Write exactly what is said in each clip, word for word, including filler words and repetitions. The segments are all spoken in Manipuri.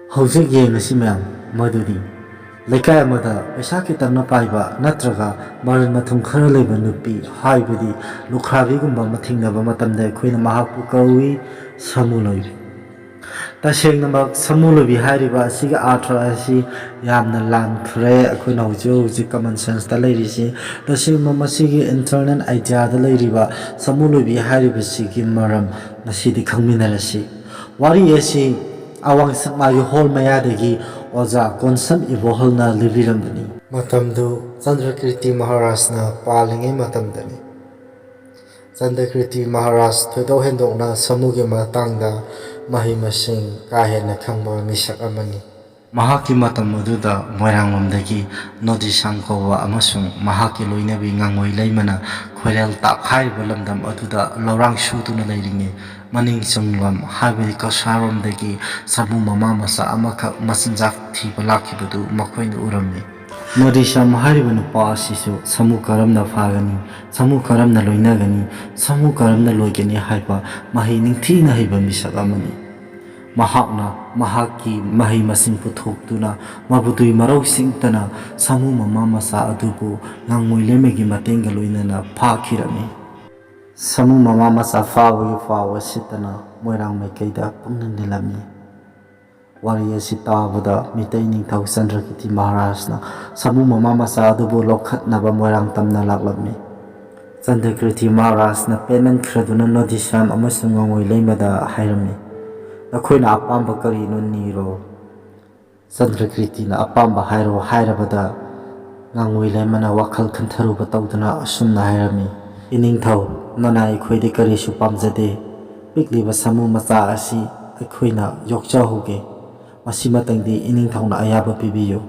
ꯍꯧꯖꯤꯛ ꯌꯦꯡꯉꯁꯤ ꯃꯌꯥꯝ, ꯃꯗꯨꯗꯤ ꯂꯩꯀꯥꯏ ꯑꯃꯗ ꯄꯩꯁꯥ ꯈꯤꯇꯪꯅ ꯄꯥꯏꯕ ꯅꯠꯇ꯭ꯔꯒ ꯃꯔꯟ ꯃꯊꯨꯝ ꯈꯔ ꯂꯩꯕ ꯅꯨꯄꯤ, ꯍꯥꯏꯕꯗꯤ ꯂꯨꯈ꯭ꯔꯥꯕꯤꯒꯨꯝꯕ ꯑꯃ ꯊꯦꯡꯅꯕ ꯃꯇꯝꯗ ꯑꯩꯈꯣꯏꯅ ꯃꯍꯥꯛꯄꯨ ꯀꯧꯏ ꯁꯥꯃꯨ ꯂꯣꯏꯕꯤ꯫ ꯇꯁꯦꯡꯅꯃꯛ ꯁꯥꯃꯨ ꯂꯣꯏꯕꯤ ꯍꯥꯏꯔꯤꯕ ꯑꯁꯤꯒꯤ ꯑꯥꯔꯊ ꯑꯁꯤ ꯌꯥꯝꯅ ꯂꯥꯟꯈ꯭ꯔꯦ꯫ ꯑꯩꯈꯣꯏꯅ ꯍꯧꯖꯤꯛ ꯍꯧꯖꯤꯛ ꯀꯃꯟ ꯁꯦꯟꯁꯇ ꯂꯩꯔꯤꯁꯤ꯫ ꯇꯁꯦꯡꯕ ꯃꯁꯤꯒꯤ ꯏꯟꯇꯔꯅꯦꯜ ꯑꯥꯏꯗꯤꯌꯥꯗ ꯂꯩꯔꯤꯕ ꯁꯥꯃꯨ ꯂꯣꯏꯕꯤ ꯍꯥꯏꯔꯤꯕꯁꯤꯒꯤ ꯃꯔꯝ ꯉꯁꯤꯗꯤ ꯈꯪꯃꯤꯟꯅꯔꯁꯤ꯫ ꯋꯥꯔꯤ ꯑꯁꯤ ꯑꯋꯥꯡ ꯁꯛꯃꯥꯏꯒꯤ ꯍꯣꯜ ꯃꯌꯥꯗꯒꯤ ꯑꯣꯖꯥ ꯀꯣꯟꯁꯝ ꯏꯕꯣꯍꯜꯅ ꯂꯤꯕꯤꯔꯝꯕꯅꯤ꯫ ꯃꯇꯝꯗꯨ ꯆꯟꯗ꯭ꯔꯀꯤꯔꯇꯤ ꯃꯍꯥꯔꯥꯖꯅ ꯄꯥꯜꯂꯤꯉꯩ ꯃꯇꯝꯗꯅꯤ꯫ ꯆꯟꯗ꯭ꯔꯀꯤꯔꯇꯤ ꯃꯍꯥꯔꯥꯖ ꯊꯣꯏꯗꯣꯛ ꯍꯦꯟꯗꯣꯛꯅ ꯁꯥꯃꯨꯒꯤ ꯃꯇꯥꯡꯗ ꯃꯍꯩ ꯃꯁꯤꯡ ꯀꯥ ꯍꯦꯟꯅ ꯈꯪꯕ ꯃꯤꯁꯛ ꯑꯃꯅꯤ꯫ ꯃꯍꯥꯛꯀꯤ ꯃꯇꯝ ꯑꯗꯨꯗ ꯃꯣꯏꯔꯥꯡꯂꯣꯝꯗꯒꯤ ꯅꯣꯗꯤꯁꯥꯝ ꯀꯧꯕ ꯑꯃꯁꯨꯡ ꯃꯍꯥꯛꯀꯤ ꯂꯣꯏꯅꯕꯤ ꯉꯥꯉꯣꯏ ꯂꯩꯃꯅ ꯈꯣꯏꯔꯦꯜ ꯇꯥꯛ ꯍꯥꯏꯔꯤꯕ ꯂꯝꯗꯝ ꯑꯗꯨꯗ ꯂꯧꯔꯥꯡ ꯁꯨꯗꯨꯅ ꯂꯩꯔꯤꯉꯩ, ꯃꯅꯤꯡ ꯆꯤꯡꯂꯣꯝ, ꯍꯥꯏꯕꯗꯤ ꯀꯁꯥꯔꯣꯝꯗꯒꯤ ꯁꯥꯃꯨ ꯃꯃꯥ ꯃꯆꯥ ꯑꯃꯈꯛ ꯃꯆꯤꯟꯖꯥꯛ ꯊꯤꯕ ꯂꯥꯛꯈꯤꯕꯗꯨ ꯃꯈꯣꯏꯅ ꯎꯔꯝꯃꯤ꯫ ꯅꯣꯗꯤꯁꯥꯝ ꯍꯥꯏꯔꯤꯕ ꯅꯨꯄꯥ ꯑꯁꯤꯁꯨ ꯁꯥꯃꯨ ꯀꯔꯝꯅ ꯐꯥꯒꯅꯤ, ꯁꯥꯃꯨ ꯀꯔꯝꯅ ꯂꯣꯏꯅꯒꯅꯤ, ꯁꯥꯃꯨ ꯀꯔꯝꯅ ꯂꯣꯏꯒꯅꯤ ꯍꯥꯏꯕ ꯃꯍꯩ ꯅꯤꯡꯊꯤꯅ ꯍꯩꯕ ꯃꯤꯁꯛ ꯑꯃꯅꯤ꯫ ꯃꯍꯥꯛꯅ ꯃꯍꯥꯛꯀꯤ ꯃꯍꯩ ꯃꯁꯤꯡ ꯄꯨꯊꯣꯛꯇꯨꯅ ꯃꯕꯨꯗꯨꯏ ꯃꯔꯧ ꯁꯤꯡꯇꯅ ꯁꯥꯃꯨ ꯃꯃꯥ ꯃꯆꯥ ꯑꯗꯨꯕꯨ ꯉꯥꯉꯣꯏ ꯂꯩꯃꯒꯤ ꯃꯇꯦꯡꯒ ꯂꯣꯏꯅꯅ ꯐꯥꯈꯤꯔꯝꯃꯤ꯫ ꯁꯥꯃꯨ ꯃꯃꯥ ꯃꯆꯥ ꯐꯥꯕꯒꯤ ꯄꯥꯎ ꯑꯁꯤꯇꯅ ꯃꯣꯏꯔꯥꯡ ꯃꯥꯏꯀꯩꯗ ꯄꯨꯡꯅꯤꯡ ꯅꯤꯜꯂꯝꯃꯤ꯫ ꯋꯥꯔꯤ ꯑꯁꯤ ꯇꯥꯕꯗ ꯃꯤꯇꯩ ꯅꯤꯡꯊꯧ ꯆꯟꯗ꯭ꯔꯀꯤꯔꯇꯤ ꯃꯍꯥꯔꯥꯖꯅ ꯁꯥꯃꯨ ꯃꯃꯥ ꯃꯆꯥ ꯑꯗꯨꯕꯨ ꯂꯧꯈꯠꯅꯕ ꯃꯣꯏꯔꯥꯡ ꯇꯝꯅ ꯂꯥꯛꯂꯝꯃꯤ꯫ ꯆꯟꯗ꯭ꯔꯀꯤꯔꯇꯤ ꯃꯍꯥꯔꯥꯖꯅ ꯄꯦꯃꯦꯟꯈ꯭ꯔꯗꯨꯅ ꯅꯣꯗꯤꯁꯥꯝ ꯑꯃꯁꯨꯡ ꯉꯥꯉꯣꯏ ꯂꯩꯃꯗ ꯍꯥꯏꯔꯝꯃꯤ, "ꯅꯈꯣꯏꯅ ꯑꯄꯥꯝꯕ ꯀꯔꯤꯅꯣ ꯅꯤꯔꯣ"꯫ ꯆꯟꯗ꯭ꯔꯀꯤꯔꯇꯤꯅ ꯑꯄꯥꯝꯕ ꯍꯥꯏꯔꯣ ꯍꯥꯏꯔꯕꯗ, ꯉꯥꯉꯣꯏ ꯂꯩꯃꯅ ꯋꯥꯈꯜ ꯈꯟꯊꯔꯨꯕ ꯇꯧꯗꯨꯅ ꯑꯁꯨꯝꯅ ꯍꯥꯏꯔꯝꯃꯤ, "ꯏꯅꯤꯡꯊꯧ, ꯅꯅꯥꯏ ꯑꯩꯈꯣꯏꯗꯤ ꯀꯔꯤꯁꯨ ꯄꯥꯝꯖꯗꯦ꯫ ꯄꯤꯛꯂꯤꯕ ꯁꯥꯃꯨ ꯃꯆꯥ ꯑꯁꯤ ꯑꯩꯈꯣꯏꯅ ꯌꯣꯛꯆꯍꯧꯒꯦ꯫ ꯃꯁꯤꯃꯇꯪꯗꯤ ꯏꯅꯤꯡꯊꯧꯅ ꯑꯌꯥꯕ ꯄꯤꯕꯤꯌꯨ"꯫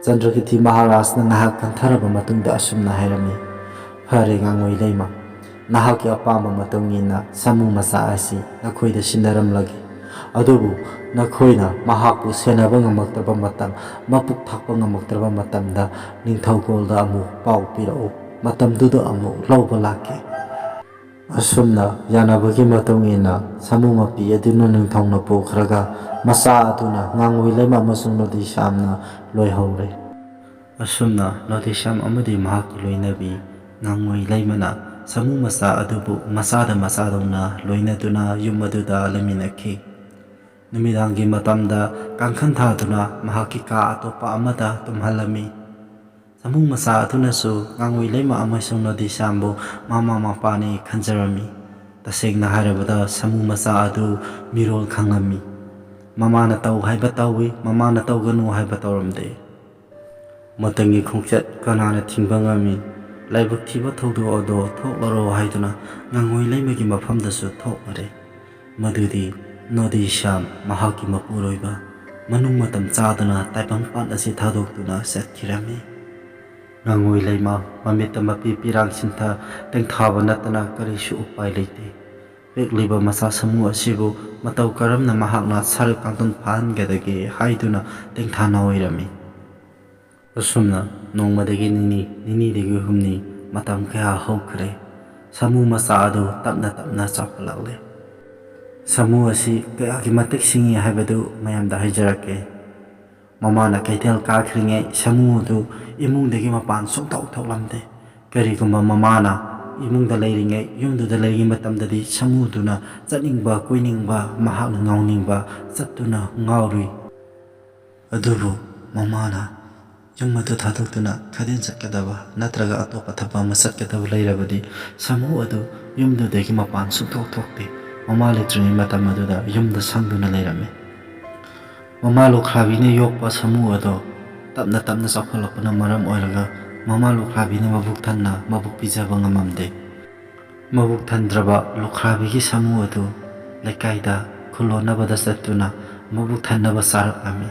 ꯆꯟꯗ꯭ꯔꯀꯤꯔꯇꯤ ꯃꯍꯥꯔꯥꯖꯅ ꯉꯥꯏꯍꯥꯛ ꯈꯟꯊꯔꯕ ꯃꯇꯨꯡꯗ ꯑꯁꯨꯝꯅ ꯍꯥꯏꯔꯝꯃꯤ, "ꯐꯔꯦ, ꯉꯥꯉꯣꯏ ꯂꯩꯃ, ꯅꯍꯥꯛꯀꯤ ꯑꯄꯥꯝꯕ ꯃꯇꯨꯡ ꯏꯟꯅ ꯁꯥꯃꯨ ꯃꯆꯥ ꯑꯁꯤ ꯅꯈꯣꯏꯗ ꯁꯤꯟꯅꯔꯝꯂꯒꯦ꯫ ꯑꯗꯨꯕꯨ ꯅꯈꯣꯏꯅ ꯃꯍꯥꯛꯄꯨ ꯁꯦꯟꯅꯕ ꯉꯝꯃꯛꯇ꯭ꯔꯕ ꯃꯇꯝ, ꯃꯄꯨꯛ ꯊꯥꯛꯄ ꯉꯝꯃꯛꯇ꯭ꯔꯕ ꯃꯇꯝꯗ ꯅꯤꯡꯊꯧꯀꯣꯜꯗ ꯑꯃꯨꯛ ꯄꯥꯎ ꯄꯤꯔꯛꯎ꯫ ꯃꯇꯝꯗꯨꯗ ꯑꯃꯨꯛ ꯂꯧꯕ ꯂꯥꯛꯀꯦ"꯫ ꯑꯁꯨꯝꯅ ꯌꯥꯅꯕꯒꯤ ꯃꯇꯨꯡ ꯏꯟꯅ ꯁꯥꯃꯨ ꯃꯄꯤ ꯑꯗꯨꯅ ꯅꯤꯡꯊꯧꯅ ꯄꯨꯈ꯭ꯔꯒ ꯃꯆꯥ ꯑꯗꯨꯅ ꯉꯥꯉꯣꯏ ꯂꯩꯃ ꯑꯃꯁꯨꯡ ꯅꯣꯗꯤ ꯁ꯭ꯌꯥꯝꯅ ꯂꯣꯏꯍꯧꯔꯦ꯫ ꯑꯁꯨꯝꯅ ꯅꯣꯗꯤ ꯁ꯭ꯌꯥꯝ ꯑꯃꯗꯤ ꯃꯍꯥꯛꯀꯤ ꯂꯣꯏꯅꯕꯤ ꯉꯥꯉꯣꯏ ꯂꯩꯃꯅ ꯁꯥꯃꯨ ꯃꯆꯥ ꯑꯗꯨꯕꯨ ꯃꯆꯥꯗ ꯃꯆꯥꯗꯧꯅ ꯂꯣꯏꯅꯗꯨꯅ ꯌꯨꯝ ꯑꯗꯨꯗ ꯂꯩꯃꯤꯟꯅꯈꯤ꯫ ꯅꯨꯃꯤꯗꯥꯡꯒꯤ ꯃꯇꯝꯗ ꯀꯥꯡꯈꯟ ꯊꯥꯗꯨꯅ ꯃꯍꯥꯛꯀꯤ ꯀꯥ ꯑꯇꯣꯞꯄ ꯑꯃꯗ ꯇꯨꯝꯍꯜꯂꯝꯃꯤ꯫ ꯁꯥꯃꯨ ꯃꯆꯥ ꯑꯗꯨꯅꯁꯨ ꯉꯥꯉꯣꯏ ꯂꯩꯃ ꯑꯃꯁꯨꯡ ꯅꯣꯗꯤ ꯁ꯭ꯌꯥꯝꯕꯨ ꯃꯃꯥ ꯃꯄꯥꯅꯤ ꯈꯟꯖꯔꯝꯃꯤ꯫ ꯇꯁꯦꯡꯅ ꯍꯥꯏꯔꯕꯗ ꯁꯥꯃꯨ ꯃꯆꯥ ꯑꯗꯨ ꯃꯤꯔꯣꯜ ꯈꯪꯂꯝꯃꯤ꯫ ꯃꯃꯥꯅ ꯇꯧ ꯍꯥꯏꯕ ꯇꯧꯏ, ꯃꯃꯥꯅ ꯇꯧꯒꯅꯨ ꯍꯥꯏꯕ ꯇꯧꯔꯝꯗꯦ꯫ ꯃꯇꯝꯒꯤ ꯈꯣꯡꯆꯠ ꯀꯅꯥꯅ ꯊꯤꯡꯕ ꯉꯝꯃꯤ? ꯂꯥꯏꯕꯛ ꯊꯤꯕ ꯊꯧꯗꯣꯛ ꯑꯗꯣ ꯊꯣꯛꯂꯔꯣ ꯍꯥꯏꯗꯨꯅ ꯉꯥꯉꯣꯏ ꯂꯩꯃꯒꯤ ꯃꯐꯝꯗꯁꯨ ꯊꯣꯛꯂꯔꯦ꯫ ꯃꯗꯨꯗꯤ ꯅꯣꯗꯤ ꯁ꯭ꯌꯥꯝ ꯃꯍꯥꯛꯀꯤ ꯃꯄꯨꯔꯣꯏꯕ ꯃꯅꯨꯡ ꯃꯇꯝ ꯆꯥꯗꯅ ꯇꯥꯏꯕꯪꯄꯥꯟ ꯑꯁꯤ ꯊꯥꯗꯣꯛꯇꯨꯅ ꯆꯠꯈꯤꯔꯝꯃꯤ꯫ ꯉꯥꯉꯣꯏ ꯂꯩꯃ ꯃꯃꯤꯠꯇ ꯃꯄꯤ ꯄꯤꯔꯥꯡ ꯁꯤꯟꯊ ꯇꯦꯡꯊꯥꯕ ꯅꯠꯇꯅ ꯀꯔꯤꯁꯨ ꯎꯄꯥꯏ ꯂꯩꯇꯦ꯫ ꯄꯤꯛꯂꯤꯕ ꯃꯆꯥ ꯁꯥꯃꯨ ꯑꯁꯤꯕꯨ ꯃꯇꯧ ꯀꯔꯝꯅ ꯃꯍꯥꯛꯅ ꯁꯔꯨꯛ ꯀꯥꯡꯊꯣꯟ ꯐꯥꯍꯟꯒꯗꯒꯦ ꯍꯥꯏꯗꯨꯅ ꯇꯦꯡꯊꯥꯅ ꯑꯣꯏꯔꯝꯃꯤ꯫ ꯑꯁꯨꯝꯅ ꯅꯣꯡꯃꯗꯒꯤ ꯅꯤꯅꯤ, ꯅꯤꯅꯤꯗꯒꯤ ꯍꯨꯝꯅꯤ, ꯃꯇꯝ ꯀꯌꯥ ꯍꯧꯈ꯭ꯔꯦ꯫ ꯁꯥꯃꯨ ꯃꯆꯥ ꯑꯗꯨ ꯇꯞꯅ ꯇꯞꯅ ꯆꯥꯎꯈꯠꯂꯛꯂꯦ꯫ ꯁꯥꯃꯨ ꯑꯁꯤ ꯀꯌꯥꯒꯤ ꯃꯇꯤꯛ ꯁꯤꯡꯏ ꯍꯥꯏꯕꯗꯨ ꯃꯌꯥꯝꯗ ꯍꯥꯏꯖꯔꯛꯀꯦ꯫ ꯃꯃꯥꯅ ꯀꯩꯊꯦꯜ ꯀꯥꯈ꯭ꯔꯤꯉꯩ ꯁꯥꯃꯨ ꯑꯗꯨ ꯏꯃꯨꯡꯗꯒꯤ ꯃꯄꯥꯟ ꯁꯨꯡꯊꯣꯛ ꯊꯣꯛꯂꯝꯗꯦ꯫ ꯀꯔꯤꯒꯨꯝꯕ ꯃꯃꯥꯅ ꯏꯃꯨꯡꯗ ꯂꯩꯔꯤꯉꯩ, ꯌꯨꯝꯗꯨꯗ ꯂꯩꯔꯤꯉꯩ ꯃꯇꯝꯗꯗꯤ ꯁꯥꯃꯨꯗꯨꯅ ꯆꯠꯅꯤꯡꯕ, ꯀꯣꯏꯅꯤꯡꯕ, ꯃꯍꯥꯛꯅ ꯉꯥꯎꯅꯤꯡꯕ ꯆꯠꯇꯨꯅ ꯉꯥꯎꯔꯨꯏ꯫ ꯑꯗꯨꯕꯨ ꯃꯃꯥꯅ ꯌꯨꯝ ꯑꯗꯨ ꯊꯥꯗꯣꯛꯇꯨꯅ ꯈꯗꯦꯟ ꯆꯠꯀꯗꯕ ꯅꯠꯇ꯭ꯔꯒ ꯑꯇꯣꯞꯄ ꯊꯕꯛ ꯑꯃ ꯆꯠꯀꯗꯕ ꯂꯩꯔꯕꯗꯤ ꯁꯥꯃꯨ ꯑꯗꯨ ꯌꯨꯝꯗꯨꯗꯒꯤ ꯃꯄꯥꯟ ꯁꯨꯡꯊꯣꯛ ꯊꯣꯛꯇꯦ꯫ ꯃꯃꯥ ꯂꯩꯇ꯭ꯔꯤꯉꯩ ꯃꯇꯝ ꯑꯗꯨꯗ ꯌꯨꯝꯗ ꯁꯪꯗꯨꯅ ꯂꯩꯔꯝꯃꯤ꯫ ꯃꯃꯥ ꯂꯨꯈ꯭ꯔꯥꯕꯤꯅ ꯌꯣꯛꯄ ꯁꯥꯃꯨ ꯑꯗꯣ ꯇꯞꯅ ꯇꯞꯅ ꯆꯥꯎꯈꯠꯂꯛꯄꯅ ꯃꯔꯝ ꯑꯣꯏꯔꯒ ꯃꯃꯥ ꯂꯨꯈ꯭ꯔꯥꯕꯤꯅ ꯃꯕꯨꯛ ꯊꯟꯅ ꯃꯕꯨꯛ ꯄꯤꯖꯕ ꯉꯝꯃꯝꯗꯦ꯫ ꯃꯕꯨꯛ ꯊꯟꯗ꯭ꯔꯕ ꯂꯨꯈ꯭ꯔꯥꯕꯤꯒꯤ ꯁꯥꯃꯨ ꯑꯗꯨ ꯂꯩꯀꯥꯏꯗ ꯈꯨꯜꯂꯣꯟꯅꯕꯗ ꯆꯠꯇꯨꯅ ꯃꯕꯨꯛ ꯊꯟꯅꯕ ꯆꯥꯔꯛꯂꯝꯃꯤ꯫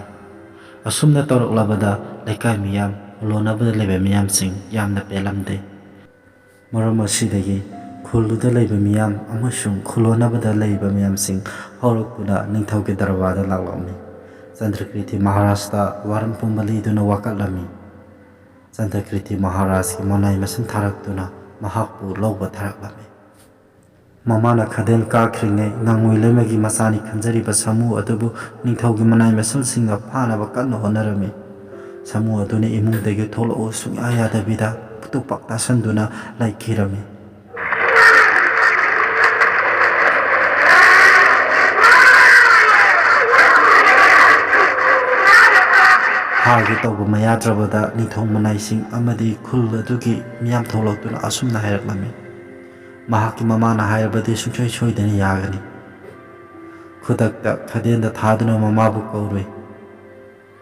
ꯑꯁꯨꯝꯅ ꯇꯧꯔꯛꯂꯕꯗ ꯂꯩꯀꯥꯏ ꯃꯤꯌꯥꯝ, ꯈꯨꯜꯂꯣꯟꯅꯕꯗ ꯂꯩꯕ ꯃꯤꯌꯥꯝꯁꯤꯡ ꯌꯥꯝꯅ ꯄꯦꯜꯂꯝꯗꯦ꯫ ꯃꯔꯝ ꯑꯁꯤꯗꯒꯤ ꯈꯨꯜꯗꯨꯗ ꯂꯩꯕ ꯃꯤꯌꯥꯝ ꯑꯃꯁꯨꯡ ꯈꯨꯜꯂꯣꯟꯅꯕꯗ ꯂꯩꯕ ꯃꯤꯌꯥꯝꯁꯤꯡ ꯍꯧꯔꯛꯇꯨꯅ ꯅꯤꯡꯊꯧꯒꯤ ꯗꯔꯕꯥꯔꯗ ꯂꯥꯛꯂꯝꯃꯤ꯫ ꯆꯟꯗ꯭ꯔꯀ꯭ꯔꯤꯇꯤ ꯃꯍꯥꯔꯥꯖꯇ ꯋꯥꯔꯝ ꯄꯨꯝꯕ ꯂꯤꯗꯨꯅ ꯋꯥꯀꯠꯂꯝꯃꯤ꯫ ꯆꯟꯗ꯭ꯔꯀ꯭ꯔꯤꯇꯤ ꯃꯍꯥꯔꯥꯖꯀꯤ ꯃꯅꯥꯏ ꯃꯁꯤꯡ ꯊꯥꯔꯛꯇꯨꯅ ꯃꯍꯥꯛꯄꯨ ꯂꯧꯕ ꯊꯥꯔꯛꯂꯝꯃꯤ꯫ ꯃꯃꯥꯅ ꯈꯗꯦꯟ ꯀꯥꯈ꯭ꯔꯤꯉꯩ ꯉꯥꯉꯣꯏ ꯂꯩꯃꯒꯤ ꯃꯆꯥꯅꯤ ꯈꯟꯖꯔꯤꯕ ꯁꯥꯃꯨ ꯑꯗꯨꯕꯨ ꯅꯤꯡꯊꯧꯒꯤ ꯃꯅꯥꯏ ꯃꯁꯜꯁꯤꯡꯅ ꯐꯥꯅꯕ ꯀꯟꯅ ꯍꯣꯠꯅꯔꯝꯃꯤ꯫ ꯁꯥꯃꯨ ꯑꯗꯨꯅ ꯏꯃꯨꯡꯗꯒꯤ ꯊꯣꯛꯂꯛꯎ ꯁꯨꯡꯌꯥ ꯌꯥꯗꯕꯤꯗ ꯇꯨꯄꯥꯛ ꯇꯥꯁꯟꯗꯨꯅ ꯂꯩꯈꯤꯔꯝꯃꯤ꯫ ꯍꯥꯏꯒꯦ ꯇꯧꯕ ꯃꯌꯥꯗ꯭ꯔꯕꯗ ꯅꯤꯡꯊꯧ ꯃꯅꯥꯏꯁꯤꯡ ꯑꯃꯗꯤ ꯈꯨꯜ ꯑꯗꯨꯒꯤ ꯃꯤꯌꯥꯝ ꯊꯣꯛꯂꯛꯇꯨꯅ ꯑꯁꯨꯝꯅ ꯍꯥꯏꯔꯛꯂꯝꯃꯤ, "ꯃꯍꯥꯛꯀꯤ ꯃꯃꯥꯅ ꯍꯥꯏꯔꯕꯗꯤ ꯁꯨꯡꯁꯣꯏ ꯁꯣꯏꯗꯅ ꯌꯥꯒꯅꯤ"꯫ ꯈꯨꯗꯛꯇ ꯈꯗꯦꯟꯗ ꯊꯥꯗꯨꯅ ꯃꯃꯥꯕꯨ ꯀꯧꯔꯨꯏ꯫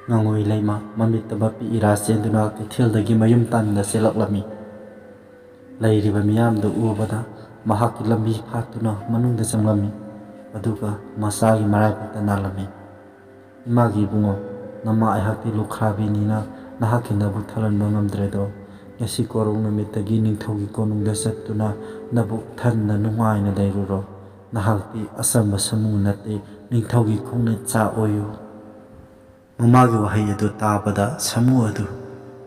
ꯉꯥꯉꯣꯏ ꯂꯩꯃ ꯃꯃꯤꯠꯇ ꯃꯄꯤ ꯏꯔꯥ ꯆꯦꯟꯗꯨꯅ ꯀꯩꯊꯦꯜꯗꯒꯤ ꯃꯌꯨꯝ ꯇꯥꯟꯅ ꯆꯦꯜꯂꯛꯂꯝꯃꯤ꯫ ꯂꯩꯔꯤꯕ ꯃꯤꯌꯥꯝꯗꯨ ꯎꯕꯗ ꯃꯍꯥꯛꯀꯤ ꯂꯝꯕꯤ ꯐꯥꯠꯇꯨꯅ ꯃꯅꯨꯡꯗ ꯆꯪꯂꯝꯃꯤ, ꯑꯗꯨꯒ ꯃꯆꯥꯒꯤ ꯃꯔꯥꯏꯕꯛꯇ ꯅꯥꯜꯂꯝꯃꯤ꯫ "ꯏꯃꯥꯒꯤ ꯏꯕꯨꯡꯉꯣ, ꯅꯃꯥ ꯑꯩꯍꯥꯛꯇꯤ ꯂꯨꯈ꯭ꯔꯥꯕꯤꯅꯤꯅ ꯅꯍꯥꯛꯀꯤ ꯅꯕꯨꯛ ꯊꯜꯍꯟꯕ ꯉꯝꯗ꯭ꯔꯦꯗꯣ꯫ ꯉꯁꯤ ꯀꯣꯔꯧ ꯅꯨꯃꯤꯠꯇꯒꯤ ꯅꯤꯡꯊꯧꯒꯤ ꯀꯣꯅꯨꯡꯗ ꯆꯠꯇꯨꯅ ꯅꯕꯨꯛ ꯊꯟꯅ ꯅꯨꯡꯉꯥꯏꯅ ꯂꯩꯔꯨꯔꯣ꯫ ꯅꯍꯥꯛꯇꯤ ꯑꯆꯝꯕ ꯁꯥꯃꯨ ꯅꯠꯇꯦ, ꯅꯤꯡꯊꯧꯒꯤ ꯈꯣꯡꯅꯦꯠ ꯆꯥ ꯑꯣꯏꯌꯨ"꯫ ꯃꯃꯥꯒꯤ ꯋꯥꯍꯩ ꯑꯗꯨ ꯇꯥꯕꯗ ꯁꯥꯃꯨ ꯑꯗꯨ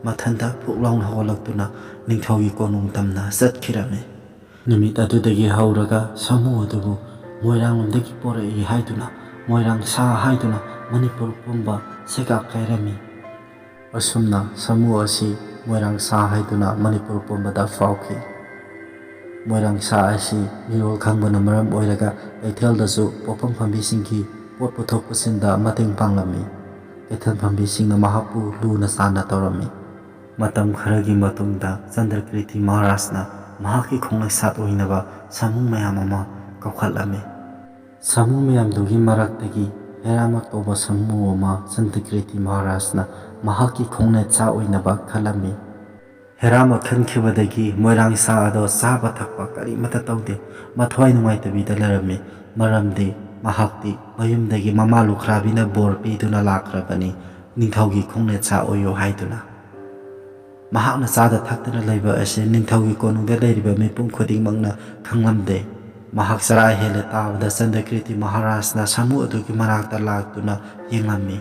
ꯃꯊꯟꯇ ꯐꯨꯛ ꯂꯥꯎꯅ ꯍꯧꯒꯠꯂꯛꯇꯨꯅ ꯅꯤꯡꯊꯧꯒꯤ ꯀꯣꯅꯨꯡ ꯇꯝꯅ ꯆꯠꯈꯤꯔꯝꯃꯤ꯫ ꯅꯨꯃꯤꯠ ꯑꯗꯨꯗꯒꯤ ꯍꯧꯔꯒ ꯁꯥꯃꯨ ꯑꯗꯨꯕꯨ ꯃꯣꯏꯔꯥꯡꯂꯣꯝꯗꯒꯤ ꯄꯣꯔꯛꯏ ꯍꯥꯏꯗꯨꯅ ꯃꯣꯏꯔꯥꯡ ꯁꯥ ꯍꯥꯏꯗꯨꯅ ꯃꯅꯤꯄꯨꯔ ꯄꯨꯝꯕ ꯁꯩꯒꯥꯛ ꯀꯥꯏꯔꯝꯃꯤ꯫ ꯑꯁꯨꯝꯅ ꯁꯥꯃꯨ ꯑꯁꯤ ꯃꯣꯏꯔꯥꯡ ꯁꯥ ꯍꯥꯏꯗꯨꯅ ꯃꯅꯤꯄꯨꯔ ꯄꯨꯝꯕꯗ ꯐꯥꯎꯈꯤ꯫ ꯃꯣꯏꯔꯥꯡ ꯁꯥ ꯑꯁꯤ ꯃꯤꯔꯣꯜ ꯈꯪꯕꯅ ꯃꯔꯝ ꯑꯣꯏꯔꯒ ꯀꯩꯊꯦꯜꯗꯁꯨ ꯄꯣꯠꯐꯝ ꯐꯝꯕꯤꯁꯤꯡꯒꯤ ꯄꯣꯠ ꯄꯨꯊꯣꯛ ꯄꯨꯁꯤꯟꯗ ꯃꯇꯦꯡ ꯄꯥꯡꯂꯝꯃꯤ꯫ ꯀꯩꯊꯦꯜ ꯐꯝꯕꯤꯁꯤꯡꯅ ꯃꯍꯥꯛꯄꯨ ꯂꯨꯅ ꯆꯥꯟꯅ ꯇꯧꯔꯝꯃꯤ꯫ ꯃꯇꯝ ꯈꯔꯒꯤ ꯃꯇꯨꯡꯗ ꯆꯟꯗ꯭ꯔꯀ꯭ꯔꯤꯇꯤ ꯃꯍꯥꯔꯥꯖꯅ ꯃꯍꯥꯛꯀꯤ ꯈꯣꯡꯂꯩꯁꯥꯠ ꯑꯣꯏꯅꯕ ꯁꯥꯃꯨ ꯃꯌꯥꯝ ꯑꯃ ꯀꯧꯈꯠꯂꯝꯃꯤ꯫ ꯁꯥꯃꯨ ꯃꯌꯥꯝꯗꯨꯒꯤ ꯃꯔꯛꯇꯒꯤ ꯍꯦꯔꯥꯃ ꯀꯧꯕ ꯁꯥꯃꯨ ꯑꯃ ꯆꯟꯗ꯭ꯔꯀ꯭ꯔꯤꯇꯤ ꯃꯍꯥꯔꯥꯖꯅ ꯃꯍꯥꯛꯀꯤ ꯈꯣꯡꯅꯦꯠ ꯆꯥ ꯑꯣꯏꯅꯕ ꯈꯜꯂꯝꯃꯤ꯫ ꯍꯦꯔꯥꯃ ꯈꯟꯈꯤꯕꯗꯒꯤ ꯃꯣꯏꯔꯥꯡ ꯁꯥ ꯑꯗꯣ ꯆꯥꯕ ꯊꯛꯄ ꯀꯔꯤꯃꯠꯇ ꯇꯧꯗꯦ, ꯃꯊ꯭ꯋꯥꯏ ꯅꯨꯡꯉꯥꯏꯇꯕꯤꯗ ꯂꯩꯔꯝꯃꯤ꯫ ꯃꯔꯝꯗꯤ ꯃꯍꯥꯛꯇꯤ ꯃꯌꯨꯝꯗꯒꯤ ꯃꯃꯥ ꯂꯨꯈ꯭ꯔꯥꯕꯤꯅ ꯕꯣꯔ ꯄꯤꯗꯨꯅ ꯂꯥꯛꯈ꯭ꯔꯕꯅꯤ, ꯅꯤꯡꯊꯧꯒꯤ ꯈꯣꯡꯅꯦꯠ ꯆꯥ ꯑꯣꯏꯌꯨ ꯍꯥꯏꯗꯨꯅ꯫ ꯃꯍꯥꯛꯅ ꯆꯥꯗ ꯊꯛꯇꯅ ꯂꯩꯕ ꯑꯁꯤ ꯅꯤꯡꯊꯧꯒꯤ ꯀꯣꯅꯨꯡꯗ ꯂꯩꯔꯤꯕ ꯃꯤꯄꯨꯝ ꯈꯨꯗꯤꯡꯃꯛꯅ ꯈꯪꯂꯝꯗꯦ꯫ ꯃꯍꯥꯛ ꯆꯔꯥ ꯍꯦꯜꯂꯦ ꯇꯥꯕꯗ ꯆꯟꯗ꯭ꯔꯀ꯭ꯔꯤꯇꯤ ꯃꯍꯥꯔꯥꯖꯅ ꯁꯥꯃꯨ ꯑꯗꯨꯒꯤ ꯃꯅꯥꯛꯇ ꯂꯥꯛꯇꯨꯅ ꯌꯦꯡꯂꯝꯃꯤ꯫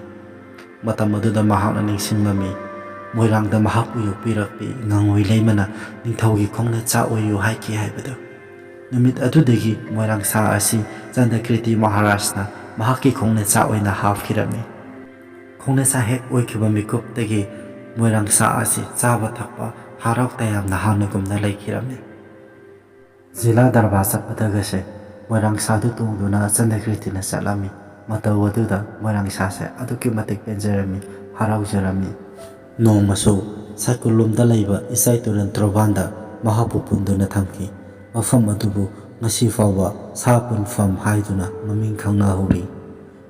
ꯃꯇꯝ ꯑꯗꯨꯗ ꯃꯍꯥꯛꯅ ꯅꯤꯡꯁꯤꯡꯂꯝꯃꯤ, ꯃꯣꯏꯔꯥꯡꯗ ꯃꯍꯥꯛꯄꯨ ꯌꯣꯛꯄꯤꯔꯛꯄꯤ ꯉꯥꯉꯣꯏ ꯂꯩꯃꯅ ꯅꯤꯡꯊꯧꯒꯤ ꯈꯣꯡꯅꯦꯠ ꯆꯥ ꯑꯣꯏꯌꯨ ꯍꯥꯏꯈꯤ ꯍꯥꯏꯕꯗꯨ꯫ ꯅꯨꯃꯤꯠ ꯑꯗꯨꯗꯒꯤ ꯃꯣꯏꯔꯥꯡꯁꯥ ꯑꯁꯤ ꯆꯟꯗ꯭ꯔꯀꯤꯔꯇꯤ ꯃꯍꯥꯔꯥꯖꯅ ꯃꯍꯥꯛꯀꯤ ꯈꯣꯡꯅꯦꯆꯥ ꯑꯣꯏꯅ ꯍꯥꯞꯈꯤꯔꯝꯃꯤ꯫ ꯈꯣꯡꯅꯦꯆꯥ ꯍꯦꯛ ꯑꯣꯏꯈꯤꯕ ꯃꯤꯀꯨꯞꯇꯒꯤ ꯃꯣꯏꯔꯥꯡꯁꯥ ꯑꯁꯤ ꯆꯥꯕ ꯊꯛꯄ, ꯍꯔꯥꯎ ꯇꯌꯥꯝꯅ ꯍꯥꯟꯅꯒꯨꯝꯅ ꯂꯩꯈꯤꯔꯝꯃꯤ꯫ ꯖꯤꯂꯥ ꯗꯔꯕꯥꯔ ꯆꯠꯄꯗꯒꯁꯦ ꯃꯣꯏꯔꯥꯡꯁꯥꯗꯨ ꯇꯣꯡꯗꯨꯅ ꯆꯟꯗ꯭ꯔꯀꯤꯔꯇꯤꯅ ꯆꯠꯂꯝꯃꯤ꯫ ꯃꯇꯧ ꯑꯗꯨꯗ ꯃꯣꯏꯔꯥꯡꯁꯥꯁꯦ ꯑꯗꯨꯛꯀꯤ ꯃꯇꯤꯛ ꯄꯦꯟꯖꯔꯝꯃꯤ, ꯍꯔꯥꯎꯖꯔꯝꯃꯤ꯫ ꯅꯣꯡꯃꯁꯨ ꯁꯥꯏꯀꯨꯜꯂꯣꯝꯗ ꯂꯩꯕ ꯏꯆꯥꯏ ꯇꯨꯔꯦꯜ ꯇ꯭ꯔꯣꯕꯥꯟꯗ ꯃꯍꯥꯛꯄꯨ ꯄꯨꯟꯗꯨꯅ ꯊꯝꯈꯤ꯫ ꯃꯐꯝ ꯑꯗꯨꯕꯨ ꯉꯁꯤ ꯐꯥꯎꯕ ꯁꯥ ꯄꯨꯟꯐꯝ ꯍꯥꯏꯗꯨꯅ ꯃꯃꯤꯡ ꯈꯪꯅꯍꯧꯔꯤ꯫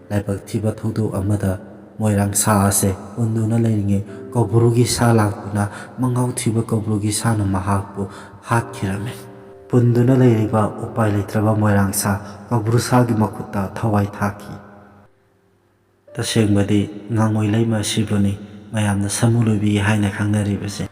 ꯂꯥꯏꯕꯛ ꯊꯤꯕ ꯊꯧꯗꯣꯛ ꯑꯃꯗ ꯃꯣꯏꯔꯥꯡꯁꯥ ꯑꯁꯦ ꯄꯨꯟꯗꯨꯅ ꯂꯩꯔꯤꯉꯩ ꯀꯧꯕ꯭ꯔꯨꯒꯤ ꯁꯥ ꯂꯥꯛꯇꯨꯅ ꯃꯉꯥꯎ ꯊꯤꯕ ꯀꯧꯕ꯭ꯔꯨꯒꯤ ꯁꯥꯅ ꯃꯍꯥꯛꯄꯨ ꯍꯥꯠꯈꯤꯔꯝꯃꯤ꯫ ꯄꯨꯟꯗꯨꯅ ꯂꯩꯔꯤꯕ ꯎꯄꯥꯏ ꯂꯩꯇ꯭ꯔꯕ ꯃꯣꯏꯔꯥꯡꯁꯥ ꯀꯧꯕ꯭ꯔꯨ ꯁꯥꯒꯤ ꯃꯈꯨꯠꯇ ꯊꯋꯥꯏ ꯊꯥꯈꯤ꯫ ꯇꯁꯦꯡꯕꯗꯤ ꯉꯥꯉꯣꯏ ꯂꯩꯃ ꯑꯁꯤꯕꯨꯅꯤ ꯃꯌꯥꯝꯅ ꯁꯃꯨ ꯂꯣꯏꯕꯤ ꯍꯥꯏꯅ ꯈꯪꯅꯔꯤꯕꯁꯦ꯫